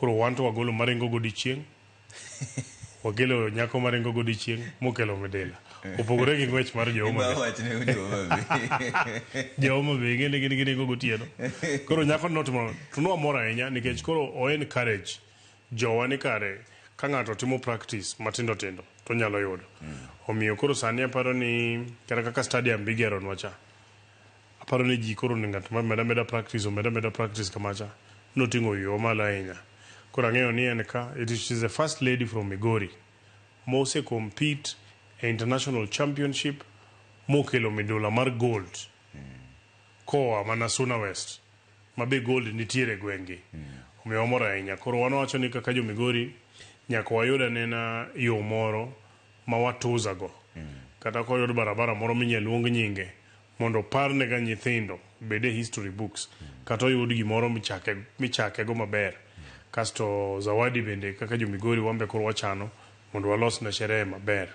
Koro wan to wagolo maringo godiechieng', wakelo nyako maringo godiechieng' mokelo midila. Opogore gi ng'wech mar jo Homa Bay. Wachne jo Homa Bay. Jo Homa Bay ing'e ni gin giringo gotieno. Koro nyako notimo to nwamor ahinya nikech koro o encourage jowa ni kare ka ng'ato timo practice matindo tindo to onyalo yudo. Omiyo koro sani aparo ni kata kaka stadium bigeronwa cha aparo ni ji koro ng'at ma meda meda practice omeda meda practice kamacha noting'o wiwa malo ahinya. Koro ang'eyo ni en ka it is the first lady from Migori mose compete e international championship mokelo midula mar gold koa mana Suna West ma be gold nitiere e gweng'gi. Omiyo wamor ahinya. Koro wan wawacho ni kaka jo Migori nyaka wayud anena yo moro ma watuza go. Kata koyud barabara moro minyal luong nyinge mondo oparne ga nyithindo obed e history books kata oyud gimoro michake michake go maber. Kasto zawadi bende kaka jo Migori wan be koro wachano mondo walos ne sherehe maber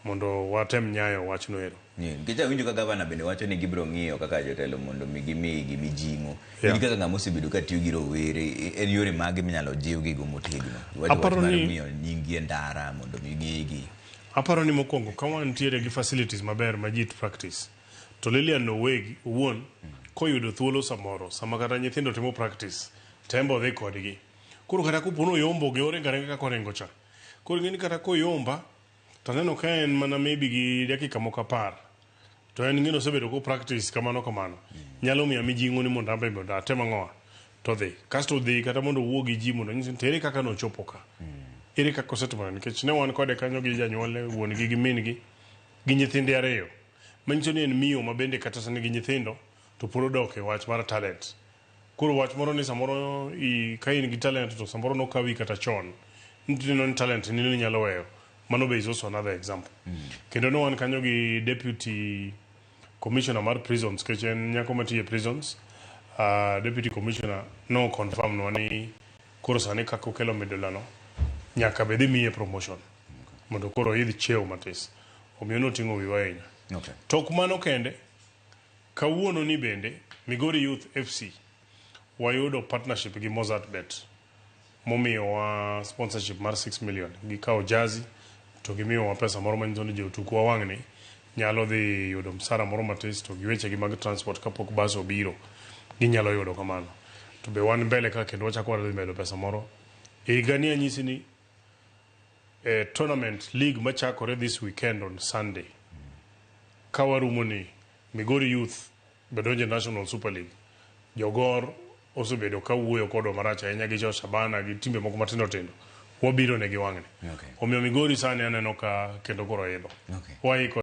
mondo watem nyayo wachno ero. Nikech awinjo ka gavana bende wacho ni gibiro ng'iyo kaka jotelo mondo mi gimigi mijing'o. Yeah. In kaka ng'ama osebedo ka tiyo gi rowere, en yore mage minyalo jiwgigo motegno? Iwacho wach Aparo mar ni- miyo nyinggi e ndara mondo mi ng'egi. Aparo ni mokwongo ka wantiere gi facilities maber ma ji practice to Lilian owegi owuon koyudo thuolo samoro sama kata nyithindo timo practice tembo dhi kodgi. Koro kata kopo ni oyombo gi oringo aringa kaka oringo cha. Koro ing'e ni kata koyomba to aneno ka en mana maybe gi dakika moko apar to en ng'e osebedo ko practice kamano kamano nyalo miya mijing'o ni mondo an be mondo atem ang'owa to dhi kasto dhi kata mondo owuo gi ji mondo onyis ni to ere kaka nochopo ka ere kaka osetimore nikech ne wan kode kanyo gi janyuolne wuon gi gi min gi gi nyithinde ariyo manyiso ni en miyo ma bende kata sani gi nyithindo to pod odok e wach mar talent koro wach moro ni samoro i, ka in gi talent to samoro nokawi kata chon ntineno ni talent ni inyalo weyo mano be is also another example kendo ne wan kanyo gi deputy commissioner mar prisons nikech en nyako matiyo e prisons deputy commissioner no confirm nwa ni koro sani kaka okelo midulano nyaka be dhi miye promotion mondo koro oidh cheo matis omiyo noting'o wiwa ahinya Tok mano kende kawuono ni bende Migori Youth FC wayudo partnership gi Mozart Bet momiyowa sponsorship mar 6 million gikawo jazi to gimiyowa pesa moro manyiso ni jotukwa wang'ni nyalo dhi yudo msara moro matis to gi wechegi mag transport kapok bas obiro ginyalo yudo kamano to be wan mbele ka kendo wachako wadhi medo pesa moro e higani anyisi ni e tournament league machakore this weekend on Sunday ka warumo ni Migori Youth be donjo e National Super League jogor osebedo ka wuoyo kodwa marach ahinya gi jo Shabana gi timbe moko matindo tindo wabiro negi wang'ni omiyo Migori sani aneno ka kendo koro idho waiko.